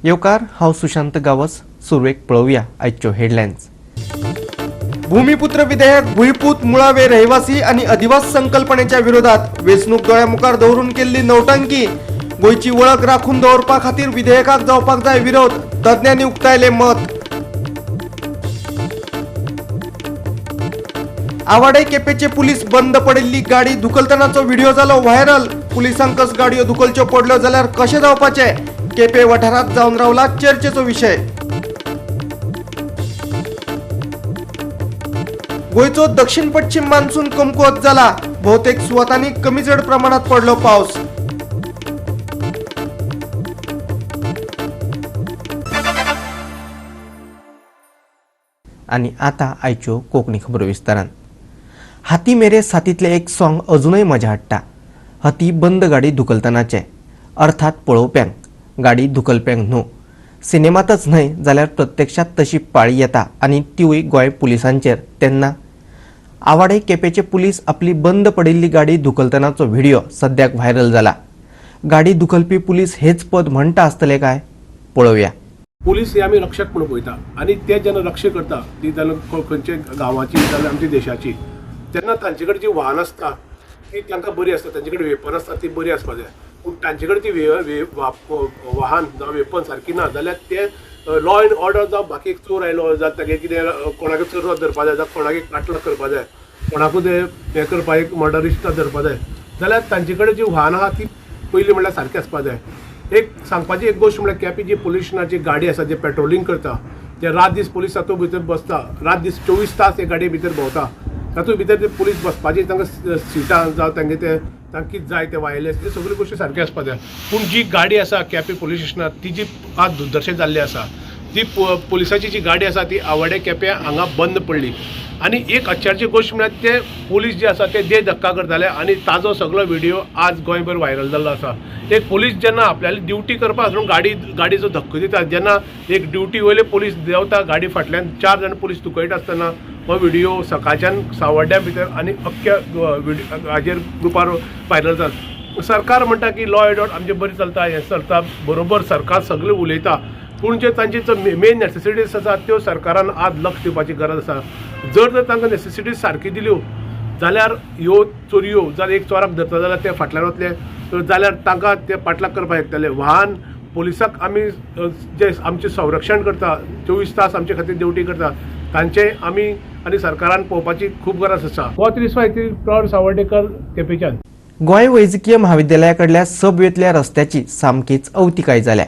येवकार, हांव सुशांत गावस. सुरवेक पळोवया आयच्यो हेडलायन्स. भूमिपुत्र विधेयक भुंयपूत मुळावे रहिवासी आणि अधिवास संकल्पनेच्या विरोधात वेंचणूक दोळ्यामुखार दवरून केल्ली नौटंकी. गोंयची वळख राखून दवरपा खातीर विधेयकाक जावपाक जाय विरोध, तज्ञांनी उक्तायले मत. आवाडे केपेचे पुलीस बंद पडिल्ली गाडी धुकलतनाचो व्हिडिओ जालो व्हायरल. पुलिसांकच गाडयो धुकलच्यो पडल्यो जाल्यार कशें जावपाचें? केपे वाठारांत जावन रावला चर्चेचो विशय. गोंयचो दक्षिण पश्चिम मान्सून कमकुवत जाला. बहुतेक सुवातांनी कमी चड प्रमाणात पडलो पावस. आनी आतां आयच्यो कोंकणी खबरो विस्तारान. हाती मेरे साथीतलें एक सॉंग अजुनय मजा हाडटा. हती बंद गाडी धुकलतनाचें, अर्थात पळोवप्यांक, गाडी धुकलप्यांक न्हू. सिनेमातच न्हय जाल्यार प्रत्यक्षात तशी पाळी येता आनी तिवूय गोंय पुलिसांचेर. तेन्ना आवाडे केपेचे पुलीस आपली बंद पडिल्ली गाडी धुकलतनाचो व्हिडिओ सद्याक व्हायरल जाला. गाडी धुकलपी पुलीस हेच पद म्हणटा आसतले काय? पळोवया. पुलीस हे आमी रक्षक म्हणून पळयता आनी ते जेन्ना रक्षा करता ती जेन्ना खंयच्या गांवाची जाल्यार आमच्या देशाची, तेन्ना तांचे कडेन जी वाहन आसता ती तांकां बरी आसता, तांचे कडेन वेपन आसता ती बरी आसपा जाय. पूण तांचे कडेन ती वाहन जावं वेपन सारकी ना जाल्यार ते लॉ एंड ऑर्डर जावं बाकी एक चोर आयलो जाल्यार तागे कितें कोणाक चोर धरपा जाय, जावं कोणाक एक काटलाक करपा जाय, कोणाकूच हें करपा एक मर्डरिस्टा धरपा जाय जाल्यार तांचे कडेन जी वाहन आहा ती पयलीं म्हणल्यार सारकी आसपा जाय. एक सांगपाची एक गोश्ट म्हणल्यार केपी जी पुलीस स्टेशनाची गाडी आसा जे पेट्रोलिंग करता, ते रात दीस पुलीस तातूंत भितर बसता, रात दीस 24 तास हे गाडये भितर भोंवता. तातूंत भितर ते पुलीस बसपाची तांकां सिटां जावं तांगे ते तांकां कितें जाय ते वायरलेस ते सगळ्यो गोश्टी सारक्यो आसपा जाय. पूण जी गाडी आसा केपी पुलीस स्टेशनार ती जी आज दुर्दर्शन जाल्ली आसा ती पुलिसाची जी गाडी आसा ती आवाडे केप्यां हांगा बंद पडली. आनी एक अच्चरची गोश्ट म्हळ्यार ते पुलीस जे आसा ते दे धक्का करताले आनी ताजो सगळो व्हिडिओ आज गोंयभर व्हायरल जाल्लो आसा. एक पुलीस जेन्ना आपल्याली ड्युटी करपा आसून गाडीचो धक्को दिता, जेन्ना एक ड्युटी वयले पुलीस देंवता गाडी फाटल्यान 4 जाण पुलीस धुकयता आसतना हो व्हिडिओ सकाळच्यान सावड्ड्या भितर आनी अख्ख्या हाजेर ग्रुपार व्हायरल जाता. सरकार म्हणटा की लॉ एंड ऑर्डर आमचें बरें चलता, हें चलता बरोबर, सरकार सगळें उलयता, पूण जे तांची मेन नॅसेसिटीज आसा त्यो सरकारान आज लक्ष दिवपाची गरज आसा. जर तर तांकां नॅसेसिटीज सारकी दिल्यो जाल्यार ह्यो चोरयो जाल्यार एक चोराक धरता जाल्यार ते फाटल्यान वतले, जाल्यार तांकां ते पाटलाग करपाक शकतले. वाहन पुलिसाक आमी जे आमचें संरक्षण करता, 24 तास आमचे खातीर ड्युटी करता, तांचे आमी आनी सरकारान पळोवपाची खूब गरज आसा. गोवा 353 प्रॉड सावर्डेकर केपेच्यान. गोंय वैजकीय म्हाविद्यालया कडल्या सबवेतल्या रस्त्याची सामकीच अवतिकाय जाल्या.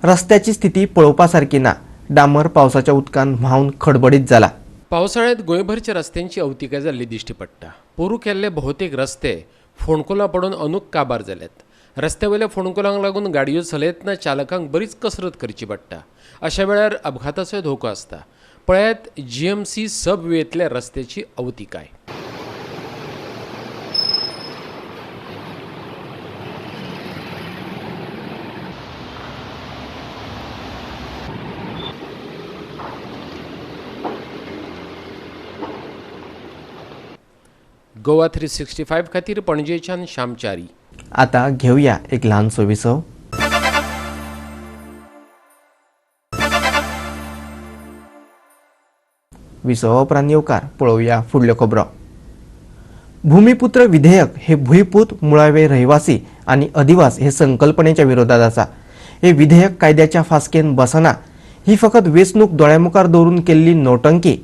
रस्त्याची स्थिती पळोवपा सारकी ना. डांबर पावसाच्या उदकान व्हांवन खडबडीत जाला. पावसाळ्यात गोंयभरच्या रस्त्यांची अवतिकाय जाल्ली दिश्टी पडटा. पोरू केल्ले बहुतेक रस्ते फोंडकुलां पडून अनुक काबार जाल्यात. रस्त्या वयल्या फोंडकुलांक लागून गाडयो चलयतना चालकांक बरीच कसरत करची पडटा. अशा वेळार अपघाताचोय धोको आसता. पळयात GMC सबवेतल्या रस्त्याची अवतिकाय. गोवा 365 खातीर पणजेच्यान श्यामचारी. आता घेऊया एक ल्हानसो विसव. विसवा उपरांत येवकार पळोवया फुडल्यो खबरो. भूमिपुत्र विधेयक हे भूंयपूत मुळावे रहिवासी आनी अधिवास हे संकल्पनेच्या विरोधात आसा. हे विधेयक कायद्याच्या फासकेन बसना. ही फकत वेंचणूक दोळ्यामुखार दवरून केल्ली नौटंकी.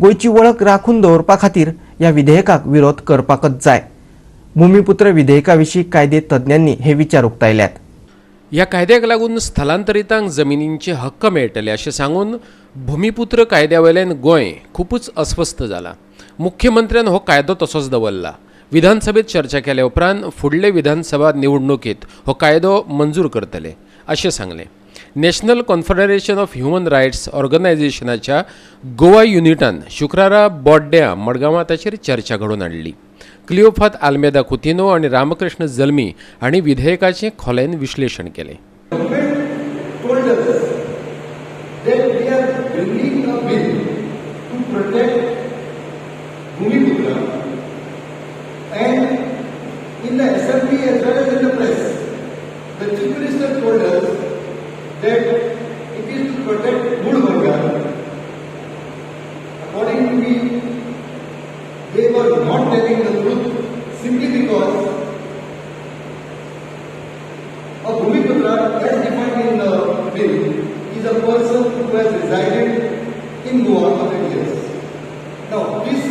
गोंयची वळख राखून दवरपा खातीर ह्या विधेयकाक विरोध करपाकच जाय. भूमिपुत्र विधेयका विशीं कायदे तज्ञांनी हे विचार उक्तायल्यात. ह्या कायद्याक लागून स्थलांतरितांक जमिनींचे हक्क मेळटले अशें सांगून भूमिपुत्र कायद्या वयल्यान गोंय खुबूच अस्वस्थ जाला. मुख्यमंत्र्यान हो कायदो तसोच दवरला. विधानसभेत चर्चा केल्या उपरांत फुडले विधानसभा निवडणुकेत हो कायदो मंजूर करतले अशें सांगलें. National confederation of human rights ऑर्गनायझेशनाच्या Goa युनिटान शुक्रारा बोड्ड्या मडगांवां ताचेर चर्चा घडोवन हाडली. क्लिओफात आल्मेदा कुतिनो आनी रामकृष्ण जल्मी हांणी विधेयकाचें खोलायेन विश्लेशण केलें. In the assembly as well as in the press, the Chief Minister told us that maybe they were not telling the truth simply because a Bhumiputra, as defined in the bill, is a person who has resided in Goa for 30 years. Now, this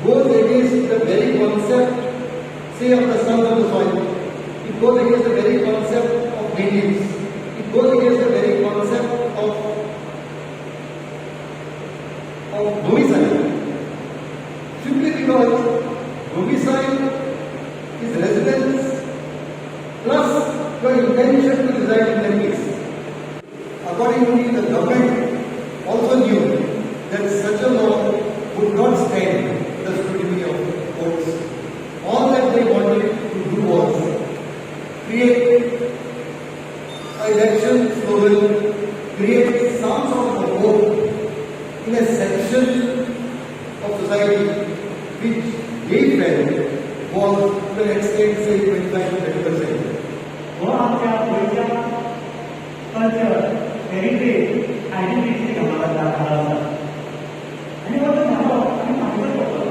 goes against the very concept, say, of the sons of the soil. It goes against the very concept of natives. It goes against the very concept of domicile. Simply because domicile is residence plus your intention to reside in that place. Accordingly, the government also knew that such a law would not stand the scrutiny of courts. All that they wanted to do was create an election slogan, create some sort of a hope in a section of society which they felt was to an extent, say, 25 to 30%. हो आमच्या गोंयच्या culture, heritage, identity आसा आनी हो जो धालो आमी सांगचो पडटलो.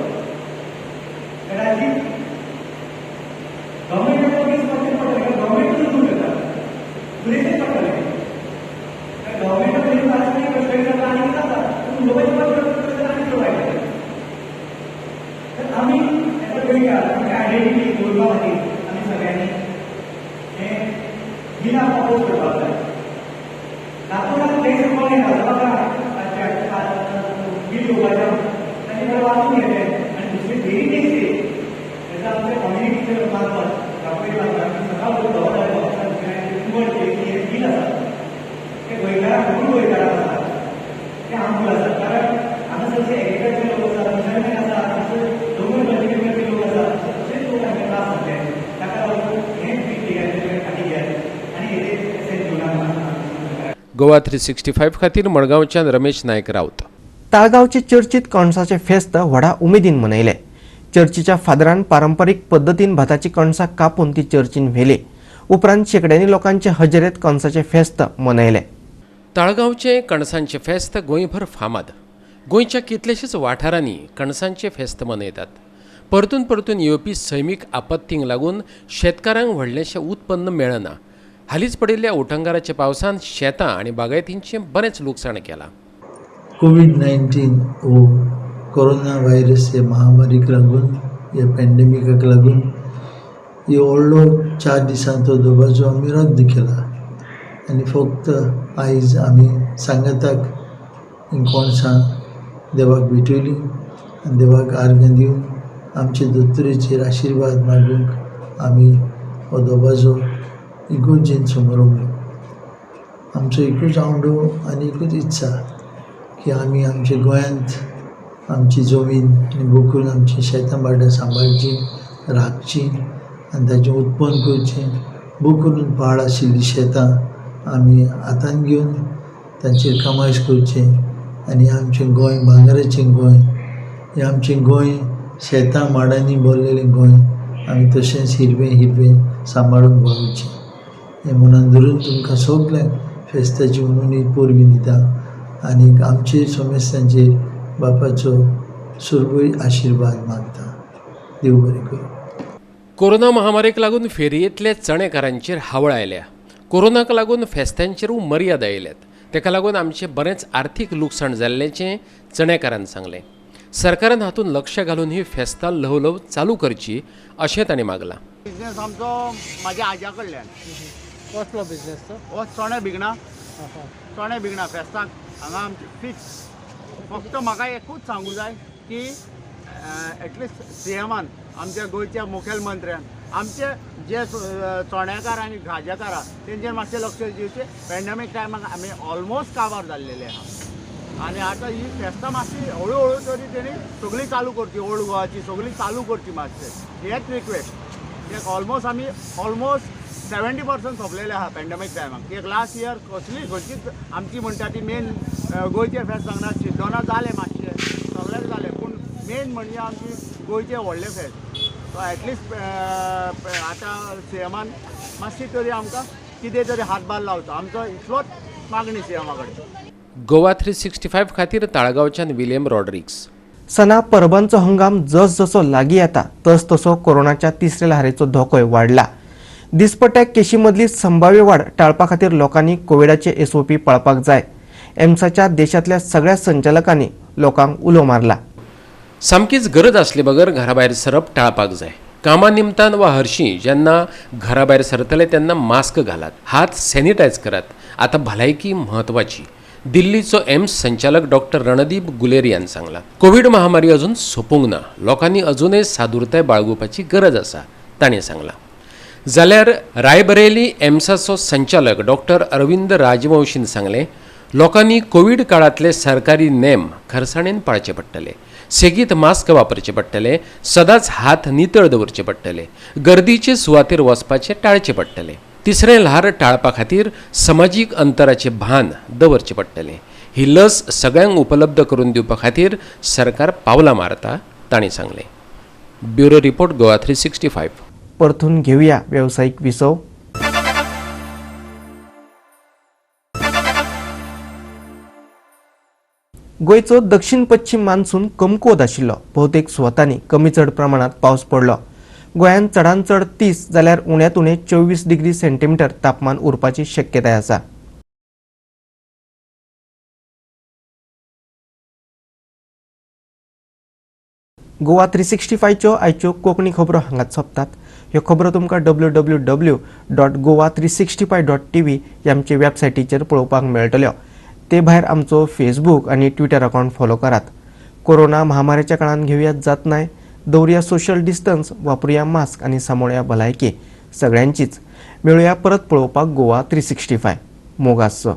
कदाचित गव्हर्मेंटाचो 20% पडटलें, गव्हर्मेंटूच रूल करता, पुलिसूय पडटलें. गव्हर्मेंटा पयलीं पांच कस्टडी जाता आनी जाता, पूण उलोवपाची पद्दत आनी चड वायट जाता. तर आमी एज अ गोंयकार आमची आयडेंटिटी दवरपा खातीर आमी सगळ्यांनी हें बिलाक अपोज करपाक जाय. तातूंत तें कोण येता बील येवपाचें तांचे कडेन वाचून घेतलें आनी दुसरी व्हेरी नेक्स्ट डे तेचा आमच्या कम्युनिटीच्या मार्फत, डॉक्युमेंट मार्फत आमी सकाळ फुडें उगड केली की हें बील आसा ते गोंयकारांक, मूळ गोंयकारांक आसा, ते हार्मफूल आसा, कारण हांगासर जे एग्रीकल्चर लोक आसा, फिशरमॅन आसा, हांगासर दोंगर कल्टिवेट करपी लोक आसा, तशेंच लोक हांकां त्रास जातले. ताका लागून हें बील फाटीं घेयात आनी हेजेर एसेंट घेवन गोवा 365 खातीर मडगांवच्यान रमेश नायक राऊत. ताळगांवचे चर्चीत कणसाचे फेस्त व्हडा उमेदीन मनयले. चर्चीच्या फादरान पारंपरीक पद्दतीन भाताची कणसां कापून ती चर्चीन व्हेली. उपरांत शेंकड्यांनी लोकांचे हजेरेत कणसाचे फेस्त मनयले. ताळगांवचे कणसांचे फेस्त गोंयभर फामाद. गोंयच्या कितलेशेच वाठारांनी कणसांचे फेस्त मनयतात. परतून परतून येवपी सैमीक आपत्तींक लागून शेतकारांक व्हडलेंशें उत्पन्न मेळना. हालींच पडिल्ल्या उटंगाराच्या पावसान शेतां आनी बागायतींचें बरेंच लुकसाण केलां. कोवीड-19 हो कोरोना व्हायरस हे महामारीक लागून, ह्या पॅन्डेमिकाक लागून ही व्हडलो 4 दिसांचो दबाजो आमी रद्द केला आनी फक्त आयज आमी सांगाताक हीं कणसां देवाक भेटयलीं आनी देवाक आर्गां दिवन आमचे दोतोरेचेर आशिर्वाद मागूंक आमी हो दबाजो इगोर्जेन समरंभलो. आमचो एकूच आवंडो आनी एकूच इत्सा की आमी आमच्या गोंयांत आमची जमीन आनी भोव आमची शेतां भाटां सांबाळचीं, राखचीं आनी ताचें उत्पन्न करचें. भोव करून पाड आशिल्लीं शेतां आमी हातान घेवन तांचेर कमायश करचें आनी आमचें गोंय भांगराचें गोंय, हें आमचें गोंय शेतां माडांनी भरलेलें गोंय आमी तशेंच हिरवें हिरवें सांबाळून दवरचें हें मनान धरून तुमकां सगल्यांक फेस्ताची हुनहुनीत परबीं दिता आनी आमचे समेस्तांचेर बापाचो सुरबूय आशिर्वाद मागता. देव बरें करूं. कोरोना महामारीक लागून फेरयेंतल्या चणेकारांचेर हावळ आयल्या. कोरोनाक लागून फेस्तांचेरूय मर्यादा आयल्यात. ताका लागून आमचें बरेंच आर्थीक लुकसाण जाल्ल्याचें चणेकारान सांगलें. सरकारान हातूंत लक्ष घालून ही फेस्तां ल्हव ल्हव चालू करची अशें तांणी मागलां. बिझनेस आमचो म्हाज्या आज्या कडल्यान. कसलो बिझनेस तो? हो चणे बिगणां, चणे बिगणां फेस्ताक हांगा आमचे फिक्स. फक्त म्हाका एकूच सांगूं जाय की एटलिस्ट सीएमान, आमच्या गोंयच्या मुखेलमंत्र्यान आमचे जे चण्याकार आनी खाज्याकार आहा तेंचेर मातशें लक्ष दिवचें. पॅन्डेमीक टायमाक आमी ऑलमोस्ट काबार जाल्लेले आहा आनी आतां ही फेस्तां मातशी हळू हळू तरी तेणी सगळीं चालू करची, ओल्ड गोवाची सगळीं चालू करची मातशें, हेच रिक्वेस्ट. कित्याक ऑलमोस्ट आमी ऑलमोस्ट 70% सोंपलेले आहा पॅन्डेमीक टायमाक. कित्याक लास्ट इयर कसली खंयचीच आमची म्हणटा ती मेन गोंयचे फेस्त सांगना, शिरदोना जालें मातशें, सगळें जालें, पूण मेन म्हणजे आमची गोंयचें व्हडलें फेस्त. सो एटलिस्ट आतां सीएमान मातशी तरी आमकां कितें तरी हातभार लावचो, आमचो इतलोच मागणी सीएमा कडेन. गोवा 365 खातीर ताळगांवच्यान विलियम रॉड्रिग्स. सणा परबांचो हंगाम जसजसो लागीं येता तस तसो कोरोनाच्या तिसऱ्या ल्हारेचो धोकोय वाडला. दिसपट्ट्या केशी मदली संभाव्य वाड टाळपा खातीर लोकांनी कोविडाचे एसओपी पाळपाक जाय. एम्साच्या देशांतल्या सगळ्या संचालकांनी लोकांक उलो मारला. सामकीच गरज आसले बगर घराभायर सरप टाळपाक जाय. कामा निमतान वा हरशीं जेन्ना घराभायर सरतले तेन्ना मास्क घालात, हात सॅनिटायज करात. आतां भलायकी म्हत्वाची. दिल्लीचो एम्स संचालक डॉक्टर रणदीप गुलेरियान सांगला, कोविड महामारी अजून सोंपूंक ना, लोकांनी अजूनय सादुरताय बाळगुपाची गरज आसा, ताणें सांगला. जाल्यार रायबरेली एम्साचो संचालक डॉक्टर अरविंद राजवंशीन सांगलें, लोकांनी कोविड काळांतले सरकारी नेम खरसाणेन पाळचे पडटले, सेगीत मास्क वापरचे पडटले, सदांच हात नितळ दवरचे पडटले, गर्दीचे सुवातेर वचपाचें टाळचें पडटलें, तिसरें ल्हार टाळपा खातीर समाजीक अंतराचें भान दवरचें पडटलें. ही लस सगळ्यांक उपलब्ध करून दिवपा खातीर सरकार पावलां मारता, तांणी सांगलें. Bureau report, Goa 365. परतून घेवया वेवसायीक विसव. गोंयचो दक्षिण पश्चिम मान्सून कमकुवत आशिल्लो. भोवतेक सुवातांनी कमी चड प्रमाणात पावस पडलो. गोंयांत चडांत चड 30 जाल्यार उण्यांत उणें 24 डिग्री सेंटीमीटर तापमान उरपाची शक्यताय आसा. गोवा 365च्यो आयच्यो कोंकणी खबरो हांगाच सोंपतात. ह्यो खबरो तुमकां www.goa365.tv ह्या आमचे वेबसायटीचेर पळोवपाक मेळटल्यो. ते भायर आमचो फेसबूक आनी ट्विटर अकावंट फॉलो करात. कोरोना महामारीच्या काळान घेवयात जात नाय, दवरुया सोशल डिस्टन्स, वापरुया मास्क आनी सांबाळुया भलायकी सगळ्यांचीच. मेळुया परत पळोवपाक गोवा 365. मोग आसचो.